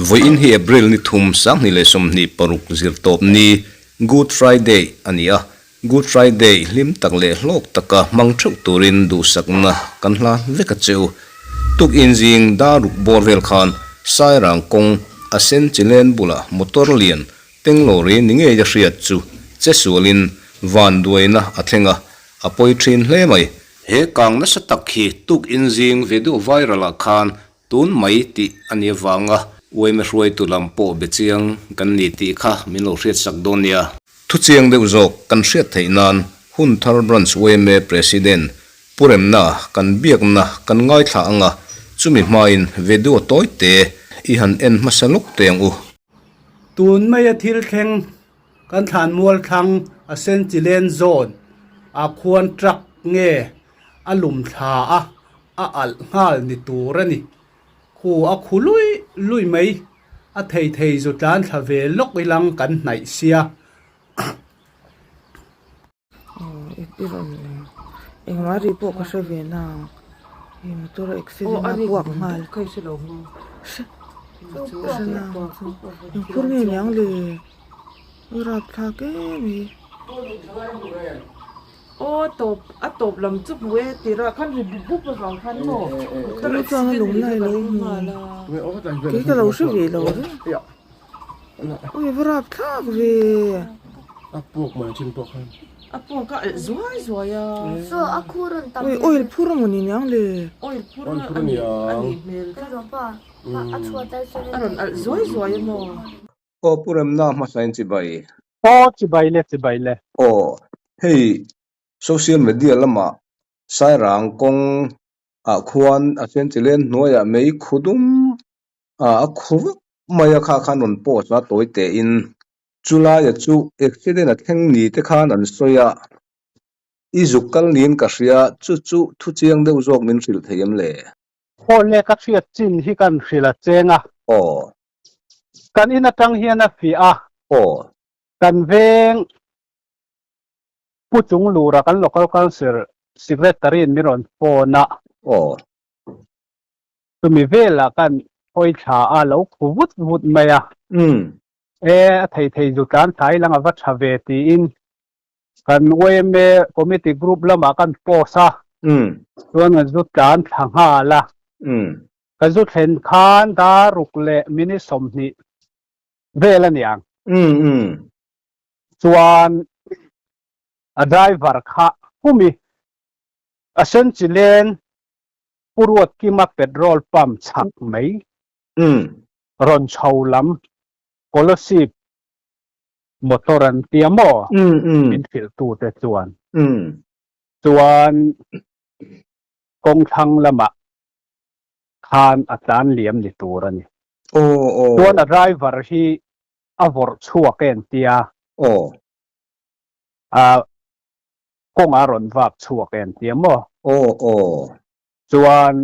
Vawiin hi April ni thum 2026 zirtawp ni Good Friday a ni a, Good Friday hlim tak leh hlawk taka hmang theuh turin duhsakna kan hlan vek a che u. Tukin zing dar ruk bawr vel khan Sairang kawng a sen chilen bulah motor lian Tenglawri ni ngei a hriat chu che sualin vanduaina a thleng a, a pawi thin hle mai. He kang nasa tak hi tukin zing video viral ah khan tun mai tih a ni avanga uaime hruaitu lam pawh be chiang kan ni tih kha min lo hriatsak dawn nia. Thuchiang deuh zawk kan hriat theih nan Hunthar Branch uaime President Pu Remna kan biakna kan ngaithla anga chumi hmain video tawi te i han en hmasa lawk teh ang u. Tun maia thil thleng kan thlan mual thlang a Sentilen zone ah khuan truck nge a lum thla a, a alh nghal ni tur a ni. Khu a khu lui lui mai, a thei thei zu tlan thla ve lawk ilang kan hnaih sia. I rawn engmah ri pawh ka hre ve na hei motor accident a puak nghal hre na eng phur nge niang le a rapthlak em mai. Tuna chuan a lung lai lo hmu kei ka lo hre ve lo reng. Ui va rapthlak ve. A puak mai thin pawh khan. A puak a alh zuai zuai a. So a khu rawn tam. Ui oil phur a mawni niang le. Oil phur a ni a nih hmel tlat. Pa a chhuat ai chuan a rawn alh zuai zuai a maw. Aw Pu Remna hmasain chibai. Aw chibai le chibai le. Aw hei social media lamah Sairang kawng ah khuan a sen chilen hnuaiah mei khu dum a khu vak mai a kha khan rawn post a tawi teh in chulaia chu accident a thleng ni te khan an sawi a i zuk kal niin ka hria chu chu thu chiang deuh zawk min hrilh thei em le? Aw le ka hriat chin hi kan hrilh a cheng a. Aw. Kan in atang hian a fiah a. Aw. Kan veng Pu Chunglura kan Local Council Secretary in min rawn phone a. Aw. Chumi velah kan hawi thla a lo khu vut vut mai a. E, a thei thei zu tlan thlai lang a va tha ve tiin kan yma committee group lamah kan post a. Chuan kan zu tlan thla nghal a. Kan zu thlen khan dar ruk leh minute 20 vel a ni ang. Chuan a driver kha humi a sen chi leng Pu Ruatkima petrol pump chhak mai rawn chho lam Kolasib motor an tia maw min hrilh tute chuan chuan kawngthlang lamah khan a tlan liam ni tur a ni. Chuan a driver hi a vawrh chhuak em tia a kawng a rawn vak chhuak em tia maw? Aw aw. Chuan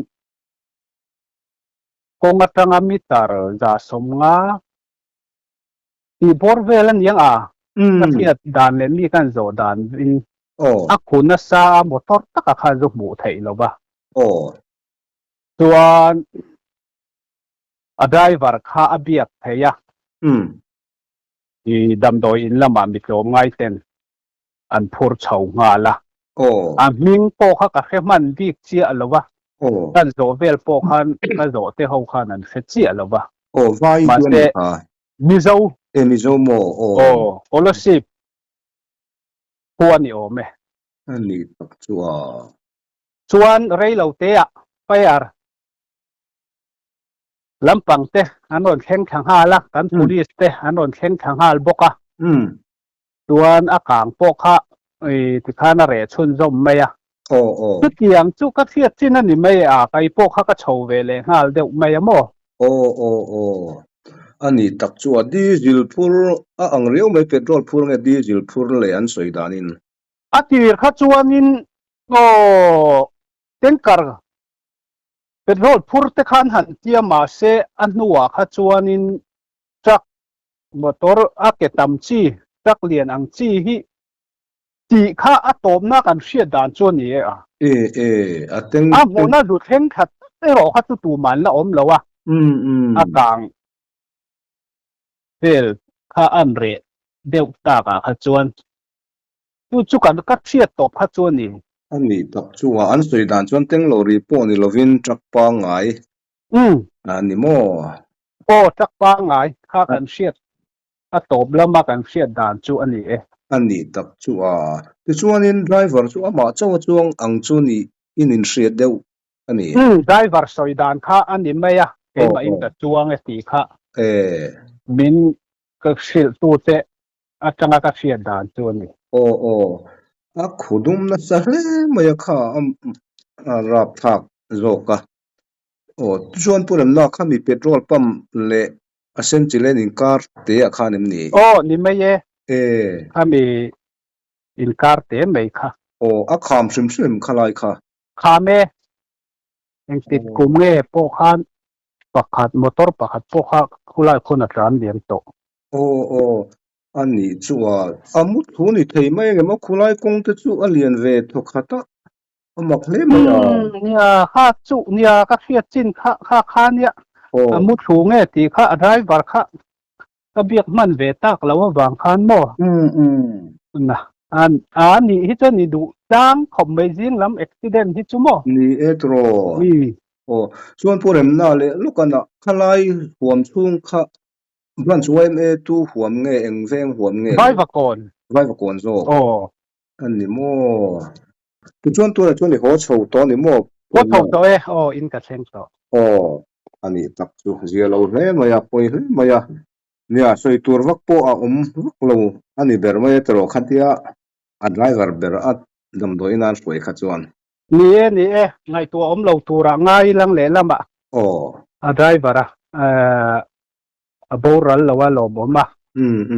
kawng atanga meter 150 tih bawr vel a niang a, ka hriat dan leh mi kan zawh dan in a khu nasa a motor taka khan zu hmuh theih lo va. Aw. Chuan a driver kha a biak thei a. I damdawi in lamah mi tlawm ngai ten an phur chho nghal a. A hming pawh kha ka hre hman bik chiah lo va, kan zawh vel pawh khan ka zawh te ho khan an hre chiah lo va. Mahse, Mizo. E Mizo maw? Aw. Aw, Kolasib khua ni awm e. A ni tak chu a. Chuan rei lo te ah fire lampang te an rawn thleng thla nghal a, kan police te an rawn thleng thla nghal bawk a. Chuan a kang pawh kha tikhan a reh chhunzawm mai a. Chutiang chu ka hriat chin a ni mai a, kei pawh kha ka chho ve leh nghal deuh mai a maw? Aw aw aw. A ni tak chu a diesel phur a ang riau mai, petrol phur nge diesel phur leh an sawi danin. A tir kha chuanin aw tanker petrol phur te khan han tia mahse a hnuah kha chuanin truck Motor a ke tam chi, truck lian ang chi hi tih kha a tawpna kan hriat dan chu a ni e a. E e, a teng. A hmuhna zu thleng thla tak erawh kha chu tuman la awm lo a, a kang vel kha an reh deuh takah kha chuan chu chu kan ka hriat tawp kha chu a ni. A nih tak chu a, an sawi dan chuan teng lo ri pawh ni lovin truck pangngai a ni maw? Aw, truck pangngai kha kan hriat A tawp lama kan hriat dan chu a ni e. A nih tak chu a. Tichuanin driver chu amah chauh a chuang ang chu nih in inhriat deuh a ni. Umm, driver sawi dan kha a ni mai a, keimahin ka chuang e tih kha. E. Min ka hrilh tute atanga ka hriat dan chu a ni. Aw aw, a khu dum nasa hle mai a kha a rapthlak zawk a. Aw, tichuan Pu Remna kha mi petrol pump leh A sen chi len inkar te ah khan em ni? Aw, ni mai e. E. Khami inkar te mai kha. Aw, a kham hrim hrim kha lai kha. Kham e. Engtik kum nge pawh khan pakhat, motor pakhat pawh kha khulai khawn a tlan liam tawh. Aw, aw. A nih chu a, a mu thu ni thei mai engemaw khulai kawng te chu a lian ve thawkhat a, A mak hle mai a. Umm nia kha chu nia ka hriat chin kha kha kha nia a mu thlu nge tih kha a driver kha ka biak hman ve tak lo avang khan maw na a nih hi chuan i duh tlang khawp mai zing lam accident hi chu maw. Ni e tiraw. Aw chuan Pu Remna leh Lukana khalai huam chhung kha branch yma tu huam nge eng veng huam nge? Vaivakawn. Vaivakawn zawk. Aw. A ni maw? Tichuan tunah chuan i haw chho tawh a ni maw? Haw chho tawh e, aw in ka thleng tawh. Aw, a nih tak chu zia lo hle mai a, pawi hle mai a. Nia, sawi tur vak pawh a awm vak lo a ni ber mai a tiraw khatia a driver ber a damdawi nan hruai kha chuan. Ni e, ni e, ngaihtuah awm lo turah ngai lang lehlamah Aw. a driver a a boral lo a lawmawm a,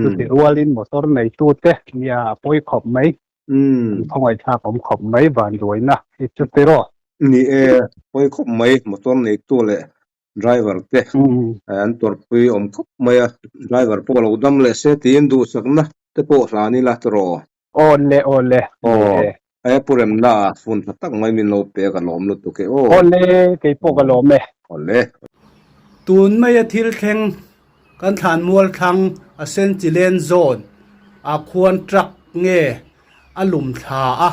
chuti rualin motor neitute nia a pawi khawp mai, an khawngaihthlak awm khawp mai vanduaina hi chu tiraw. Ni e, pawi khawp mai motor neitu leh driver te an tawrhpui awm khawp mai a, driver pawh lo dam leh se tiin duhsakna te pawh hlan ila tiraw. Aw le, aw le, ni e. Aw, Pu Remna phone tha tak mai min lo pek a lawm lutuk e aw. Aw le, kei pawh ka lawm e. Aw le. Tun maia thil thleng kan thlan mual thlang a Senchilen zone ah khuan truck nge a lum thla a,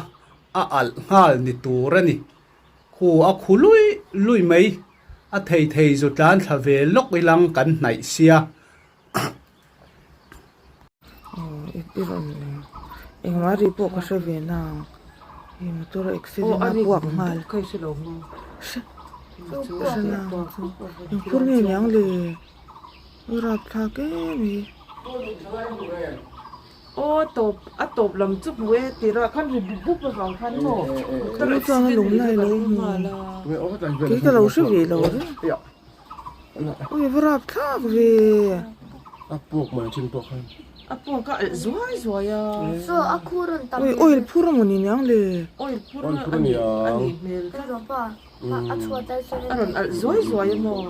a alh nghal ni tur a ni. Khu a khu lui lui mai, a thei thei zu tlan thla ve lawk ilang kan hnaih sia. Aw i rawn engmah ri pawh ka hre ve nang hei motor a accident a puak nghal hre hre nang chu eng phur nge niang le a rapthlak em mai. Aw tawp a tawp lam chu hmu e tirah khan ri bup bup avang khan maw motor Chu chuan a accident lung nih lai chu ka lo ring hmu nghal a. kei ka lo hre ve lo reng. Ui va rap thlak ve. A puak mai thin pawh khan. A puak a alh zuai zuai a. So a khu rawn tam Ui oil phur a maw ni niang le. Oil phur a nih a nih hmel. A chhuat ai sawn A rawn alh zuai zuai a maw.